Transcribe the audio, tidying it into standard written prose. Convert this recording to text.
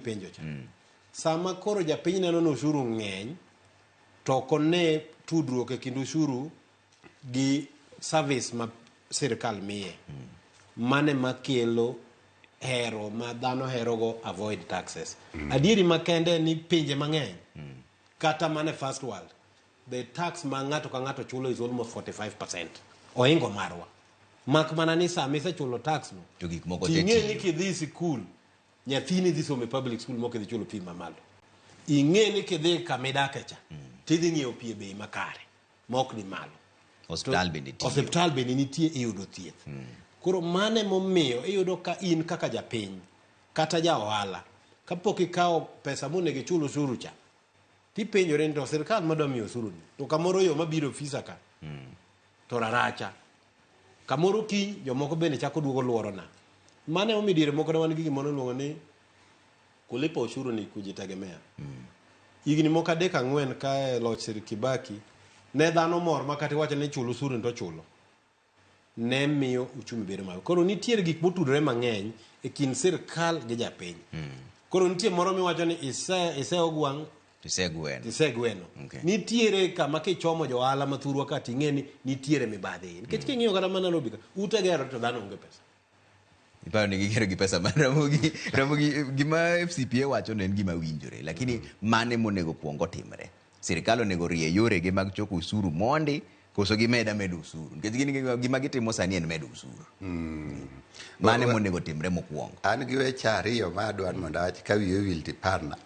Penjo cha. Sama koro japiny neno ni ushuru ng'eny to ok one tudruok e kind ushuru gi service ma sirkal miye. Mane makelo hero ma dhano herogo avoid taxes. Adieri makende en ni pinje mang'eny kata mana e first world the tax ma ng'ato ka ng'ato chulo is almost 45%. Oingo marwa. Mak mana ni sama isechulo tax no To gik moko te ting'e ni tiyo. kidhi e sikul nyathini dhi somo e public school mok idhi chulo fee mamalo. Ing'e ni kidhi kama idake cha tidhi ng'iewo pi e bei makare ma ok ni malo. Osiptal bende tiyo. Osiptal bende nitie iyudo thieth. Koro mano emomiyo iyudo ka in kaka japiny kata ja ohala kapok ikawo pesa monego ichul osuru cha tipenjore ni to sirkal madwa miyo osuru ni to kamoro yo mabiro e ofisa ka to raracha kamoro kiny jomoko bende chako duogo luorona. Mano emomiyo diere moko ne wan gi gimoro iluongo ni kulipa ushuru ni kujitegemea. Higni moko adek ang'wen ka e loch Sir Kibaki ne dhano mor ma kata iwacho ni chul usuru ni to ochulo. Ne miyo uchumi bedo malo. Koro nitiere gik motudore mang'eny e kind sirkal gi japiny. Koro nitie moro miwacho ni ise ise ogwang' Isegweno. Isegweno. Nitiere kama kichomo johala mathurwa ka ting'e ni nitiere mibadhi. Nikech king'iyo kata mana Nairobi ka, ute gero to dhano onge pesa. Iparo ni gigero gi pesa mar Ramogi. Ramogi gima FCPA wacho no en gima winjore, lakini mane monego kuong otimre? Sirikal onego rie yorege mag choko usuru mondi koso gimed ameda usuru? Nikech gin gima gitimo sani en medo usuru. Mane monego timre mokwongo? An gi weche ariyo ma adwa ni mondo awach ka wiya owil to iparna.